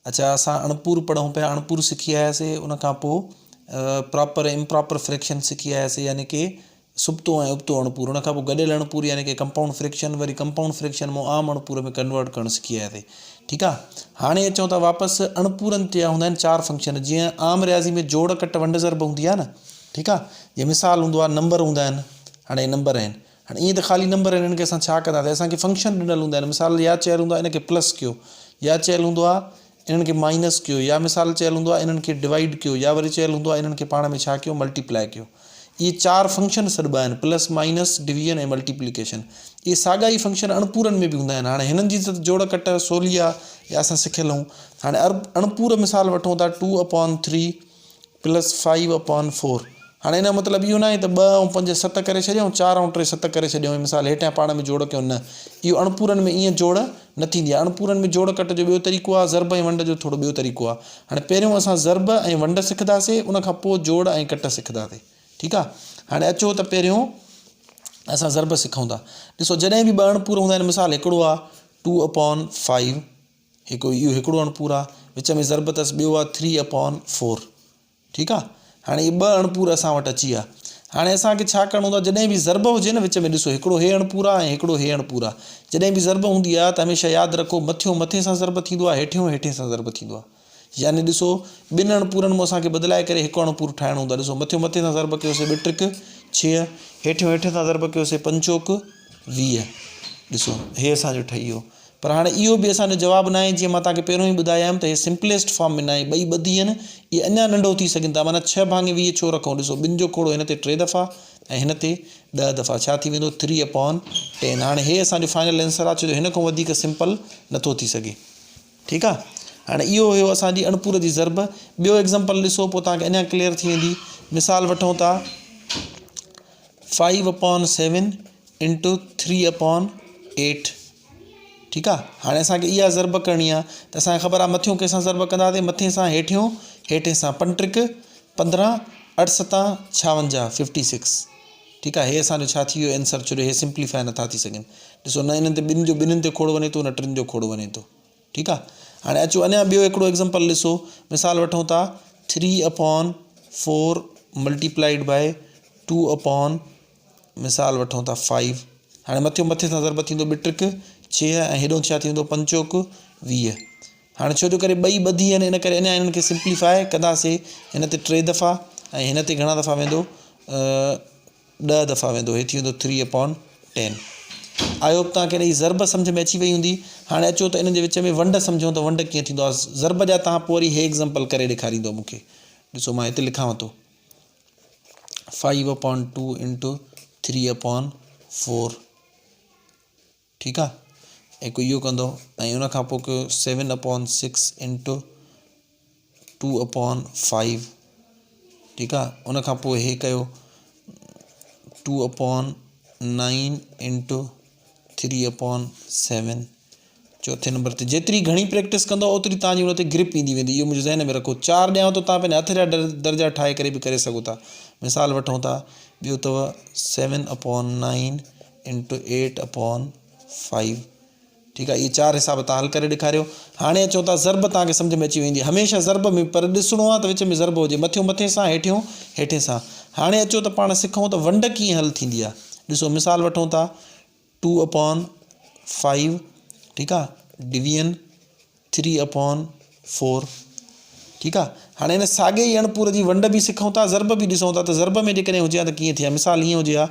اڇا اسان اڻپور پڙهون پيا اڻپور سکي آياسي ان کان پوء پراپر ۽ امپراپر فريڪشن سکي آياسي يعني ڪي سبتو ۽ ابتو اڻپور ان کان پوء گڏيل اڻپور يعني ڪي ڪمپائونڊ فريڪشن وري ڪمپائونڊ فريڪشن مون عام اڻپور ۾ ڪنورٽ ڪرڻ سکي آياسي ٺيڪ آ هاڻي اچون ٿا واپس اڻپورن تي هوندا آهن چار فنڪشن جيئن عام رياضي ۾ جوڙ ڪٽ ونڊ ضرب هوندي آ نه ٺيڪ آ جيئن مثال هوندو آ نمبر هوندا آهن هاڻي نمبر آهن هاڻي ائين ته خالي نمبر آهن انهن کي اسان ڇا ڪنداسين اسان کي فنڪشن ڏنل هوندا آهن مثال يا چيل هوندو آهي ان کي پلس ڪيو يا چيل هوندو آهي انهن کي مائنس ڪيو يا مثال چيل هوندو آهي انهن کي ڊوائيڊ ڪيو يا وري چيل هوندو آهي انهن کي پاڻ ۾ ڇا ڪيو ملٽيپلائي ڪيو اهي چار فنڪشن سڏبا آهن پلس مائنس ڊويزن ۽ ملٽيپليڪيشن اهي ساڳا ئي فنڪشن اڻپورن ۾ به هوندا آهن هاڻي هنن جي ته جوڙ ڪٽ سولي آهي يا اسان سکيل آهيون هاڻي اڻپور مثال وٺون ٿا 2 اپان 3 پلس فائيو اپان فور هاڻي ان جو مطلب اهو ناهي ته ٻه ۽ پنج ست ڪري ڇڏيائون چار ۽ ٽي ست ڪري ڇڏيائون مثال هيٺيان پاڻ ۾ جوڙ ڪيون نه اهو اڻپورن ۾ ائين جوڙ نه ٿيندي آهي اڻپورن ۾ جوڙ ڪٽ جو ٻيو طريقو آهي ضرب ۽ ونڊ جو ٿورو ٻيو طريقو آهي هاڻي پهريون اسان ضرب ۽ ونڊ سکنداسي ان کان پوء جوڙ ۽ ڪٽ سکنداسي ٺيڪ آهي هاڻي اچو ته پهريون اسان ضرب سکون ٿا ڏسو جڏهن به ٻه اڻپور هوندا آهن مثال هڪڙو آهي ٽو اپان فائيو هڪ اهو هڪڙو اڻپور آ، وچ ۾ ضرب اٿس، ٻيو آ ٿري اپان فور. ٺيڪ آ. هاڻي اهي ٻه اڻپور اسان وٽ اچي ويا. هاڻي اسان کي ڇا ڪرڻو هوندو آ، جڏهن به ضرب هجي نه وچ ۾ ڏسو هڪڙو هي اڻپور آ ۽ هڪڙو هي اڻپور آ. جڏهن به ضرب هوندي آ ته هميشه ياد رکو مٿيون مٿي سان ضرب ٿيندو آ، هيٺيون هيٺين سان ضرب ٿيندو آ. يعني ڏسو ٻن اڻپورن مون اسان کي بدلائي ڪري هڪ اڻپور ٺاهڻو هوندو آ. ڏسو مٿيون مٿي سان ضرب ڪيوسي ٻه ٽرڪ ڇهه، هيٺيون هيٺين سان ضرب ڪيوسي پنج چوڪ 20. ڏسو هي اسان جو ٺهي ويو. پر هاڻي اهو به اسان جو جواب ناهي جيئن مان توهان کي پهريون ئي ٻڌائي آيم ته هي سمپليسٽ فارم ۾ ناهي ٻئي ٻڌي آهن اهي اڃا ننڍو ٿي سگهن ٿا معنيٰ ڇهه ڀاڱي 20 ڇو رکون ڏسو ٻن جو کوڙو هن تي ٽي دفعا ۽ هن تي ڏهه دفعا ڇا ٿي ويندو ٿري اپان ٽين هاڻي هي اسان جو فائنل آنسر آهي ڇو جو هن کان وڌيڪ سمپل نٿو ٿي سگهي ٺيڪ آهي هاڻي اهو هيو اسان جي اڻپور جي ضرب ٻيو ايگزامپل ڏسو پوء توهان کي اڃا ڪليئر ٿي ويندي مثال وٺون ٿا five upon seven into three upon eight ٺيڪ آ هاڻي اسان کي اها ضرب ڪرڻي آ ته اسان کي خبر آ مٿيون ڪنهن سان ضرب ڪنداسين مٿي سان هيٺيون هيٺين سان پنج ٽرڪ 15 اٺ ستان 56 56 ٺيڪ آ هي اسان جو ڇا ٿي ويو آنسر ڇو جو هي سمپليفائي نٿا ٿي سگهن ڏسو نه انهن تي ٻن جو ٻنهن تي کوڙ وڃي ٿو نه ٽن جو کوڙ وڃي ٿو ٺيڪ آ هاڻي اچو اڃا ٻيو هڪڙو ايگزامپل ڏسو مثال وٺون ٿا 3 اپون 4 ملٽيپلائيڊ بائي 2 اپون مثال وٺون ٿا 5 هاڻي مٿيون مٿي سان ضرب ٿيندو ٻه ٽرڪ 6 ۽ هيڏو ڇا ٿيندو پنج چوڪ 20 هاڻي ڇو جو ڪري ٻئي ٻڌي آهن ان ڪري اڃا انهن کي سمپليفائي ڪنداسي هن تي ٽي دفعا ۽ هن تي گهڻا دفعا ويندو ڏهه دفعا ويندو هي ٿي ويندو three upon ten. I hope توهان کي ان جي ضرب سمجهه ۾ اچي وئي هوندي. هاڻي اچو ته انهن جي وچ ۾ ونڊ سمجهون ته ونڊ ڪيئن ٿيندو آهي. ضرب جا توهان پوء وري هي ايگزامپل ڪري ڏيکاريندو مون کي. ڏسو مان هتي لکانو ٿو five upon two into three upon four ٺيڪ آ هڪ اهو ڪندو ۽ ان کان پوء ڪيو seven upon six into two upon five ٺيڪ آ ان کان پوء هي ڪيو two upon nine into three upon seven چوٿين نمبر تي جيتري گهڻي پريڪٽس ڪندو اوتري تان جي ان تي گرپ ايندي ويندي اهو منهنجي ذهن ۾ رکو چار ڏيانو ته تان پنهنجا هٿ جا درجا ٺاهي ڪري به ڪري سگهو ٿا مثال وٺون ٿا ٻيو اٿو seven upon nine into eight upon five ٺيڪ آهي اهي چار حساب تان حل ڪري ڏيکاريو هاڻي اچو ٿا ضرب تان کي سمجھ ۾ اچي ويندي هميشه ضرب ۾ پر ڏسڻو آهي ته وچ ۾ ضرب هجي مٿيون مٿي سان هيٺيون هيٺين سان هاڻي اچو ته پاڻ سکون ته ونڊ ڪيئن حل ٿيندي آهي ڏسو مثال وٺون ٿا ٽو اپان فائيو ٺيڪ آ ڊويزن ٿري اپان فور ٺيڪ آ هاڻي ان ساڳي ئي اڻپور جي ونڊ به سکون ٿا ضرب به ڏسون ٿا ته ضرب ۾ جيڪڏهن هجي ها ته ڪيئن ٿئي ها مثال هيئن هجي ها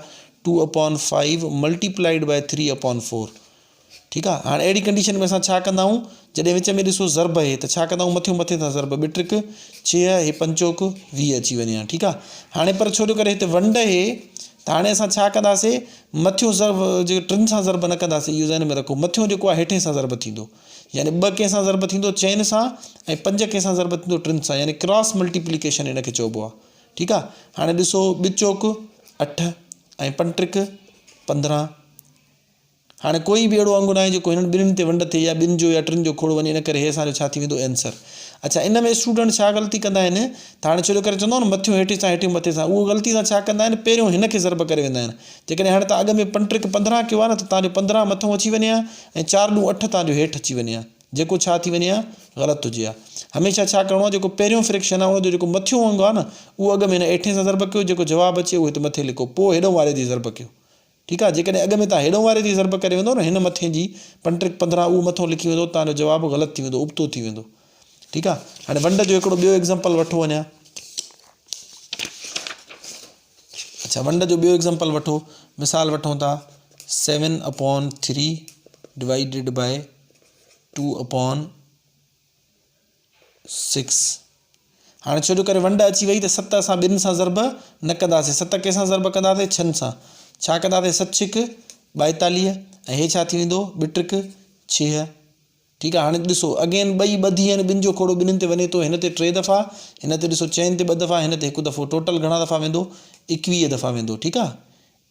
two upon five multiplied by three upon four ٺيڪ آ هاڻي اهڙي ڪنڊيشن ۾ اسان ڇا ڪندا آهيون جڏهن وچ ۾ ڏسو ضرب اهي ته ڇا ڪندا آهيون مٿيون مٿي سان ضرب ٻه ٽرڪ ڇهه هي پنج چوڪ 20 اچي وڃي ها ٺيڪ آ هاڻي پر ڇو جو ڪري هتي ونڊ اهي ته هاڻي اسان ڇا ڪنداسي مٿيون ضرب جيڪو ٽن سان ضرب نه ڪنداسي اهو ذهن ۾ رکو مٿيون جيڪو آهي هيٺين سان ضرب ٿيندو يعني ٻه ڪنهن سان ضرب ٿيندو چئن سان ۽ پنج ڪنهن سان ضرب ٿيندو ٽن سان يعني ڪراس ملٽيپليڪيشن ان کي چئبو آهي ٺيڪ آهي هاڻي ڏسو ٻه چوڪ اٺ ۽ پنج ٽرڪ 15 هاڻي ڪوئي به اهڙو انگ ناهي جيڪو هنن ٻنهين تي ونڊ ٿئي يا ٻن جو يا ٽن جو کوڙ وڃي ان ڪري هي اسان جو ڇا ٿي ويندو اينسر. اڇا ان ۾ اسٽوڊنٽ ڇا غلطي ڪندا آهن ته هاڻي ڇو جو ڪري چوندو آهيان نه مٿيون هيٺين سان هيٺيون مٿي سان اهو غلطي سان ڇا ڪندا آهن پهريون هن کي ضرب ڪري ويندا آهن جيڪڏهن هاڻي تان اڳ ۾ پنج ٽرڪ 15 ڪيو آهي نه ته تان جو 15 مٿو اچي وڃي ها ۽ چار ڏون اٺ تان جو هيٺ اچي وڃي ها. جيڪو ڇا ٿي وڃي ها غلط هجي ها. هميشه ڇا ڪرڻو آهي جيڪو پهريون فريڪشن آهي ان جو جيڪو مٿيون انگ آهي نه اهو اڳ ۾ هن هيٺين سان ضرب ڪيو جيڪو جواب اچي اهو هت مٿي لکو پوء هيڏهون واري جي ضرب ڪيو ٺيڪ آهي جيڪڏهن اڳ ۾ توهان هيڏهون واري جي ضرب ڪري ويندو نه هن مٿين جي پنٽرڪ 15 اهو مٿو لکي ويندو توهان جو جواب غلط ٿي ويندو ابتو ٿي ويندو ٺيڪ آهي هاڻي ونڊ جو هڪڙو ٻيو ايگزامپل وٺو اڃا اڇا ونڊ جو ٻيو ايگزامپل وٺو مثال وٺون ٿا 7 اپون 3 ڊوائيڊيڊ بائي 2 اپون 6 هاڻي ڇو جو ڪري ونڊ اچي وئي ته ست اسان ٻن سان ضرب نه ڪنداسين ست ڪنهن سان ضرب ڪنداسين ڇهن سان ڇا ڪنداسين ست ڇڪ 42 ۽ هي ڇا ٿي ويندو ٻه ٽرڪ ڇهه ٺيڪ آ هاڻي ڏسو اگين ٻئي ٻڌي آهن ٻن جو کوڙو ٻنهين تي وڃي ٿو هن تي ٽي دفعا هن تي ڏسو چئن تي ٻه دفعا هن تي هڪ دفعو ٽوٽل گهڻا دفعا ويندو 21 دفعا ويندو ٺيڪ آ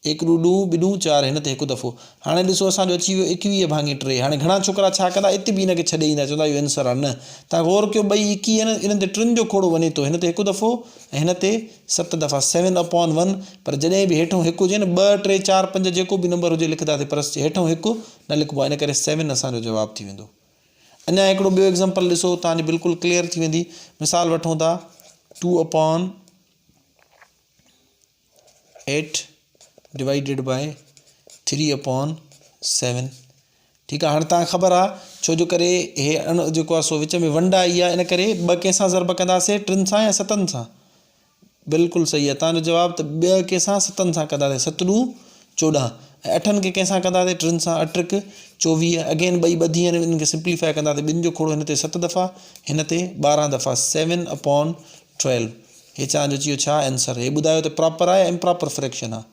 هڪ ڏو ڏون ٻه ڏون چار هن تي هڪ دفعو هاڻي ڏسو اسان جو اچي ويو 21 ڀاڱي ٽي هاڻي گهڻا ڇوڪرا ڇا ڪندا ات به هن کي ڇڏي ايندا چوندا اهو انسر آ نه تان غور ڪيو ٻئي 21 آهن انهن تي ٽن جو کوڙو وڃي ٿو هن تي هڪ دفعو ۽ هن تي ست دفعا سيون اپون ون پر جڏهن به هيٺون هڪ هجي نه ٻه ٽي چار پنج جيڪو به نمبر هجي لکنداسين پر هيٺون هڪ نه لکبو آهي ان ڪري سيون اسان جو جواب ٿي ويندو. اڃا هڪڙو ٻيو ايگزامپل ڏسو توهان جي بلڪل ڪليئر ٿي ويندي مثال وٺون ٿا 2 upon 8 divided by 3 upon 7 ٺيڪ آهي هاڻي توهان خبر آهي ڇو جو ڪري هي اڻ جيڪو آهي سو وچ ۾ ونڊ آئي آهي ان ڪري ٻه ڪنهن سان ضرب ڪنداسين ٽن سان يا ستن سان بلڪل صحيح آهي توهان جو جواب ته ٻه ڪنهن سان ستن سان ڪنداسين ست ڏون 14 ۽ اٺن کي ڪنهن سان ڪنداسين ٽن سان اٺ ٽڪ 24 اگين ٻئي ٻڌي آهن انهن کي سمپليفائي ڪنداسين ٻن جو کوڙو هن تي ست دفعا هن تي 12 دفعا سيون اپون 12 هي توهان جو اچي ويو ڇا آنسر هي ٻڌايو ته پراپر آهي يا امپراپر فريڪشن آهي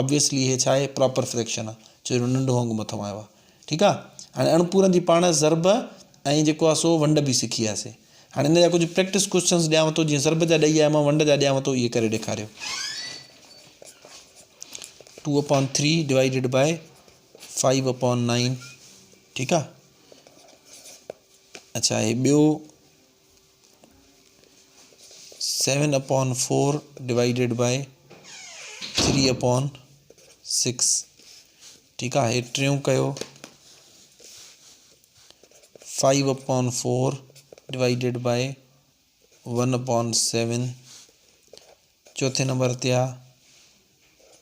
آبويسلي هي ڇا آهي پراپر فريڪشن آهي ڇو جو ننڍو انگ مٿو آيو آهي ٺيڪ آهي هاڻي اڻپورن جي پاڻ ضرب ۽ جيڪو آهي سو ونڊ به سکي وياسي هاڻي ان جا ڪجهه پريڪٽس ڪوشچنس ڏيانو ٿو جيئن ضرب جا ڏئي آيم ونڊ جا ڏيانو ٿو اهي ڪري ڏيکاريو 2 اپون 3 ڊوائيڊيڊ بائي 5 اپون 9 ٺيڪ آهي اچھا هي ٻيو 7 upon 4 divided by 3 upon 6 ٺيڪ آ هي ٽيون ڪيو 5 upon 4 divided by 1 upon 7 چوٿين نمبر تي آ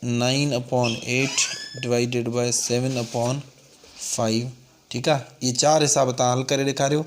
9 upon 8 divided by 7 upon 5 ٺيڪ آ اهي چار حساب تان حل ڪري ڏيکاريو.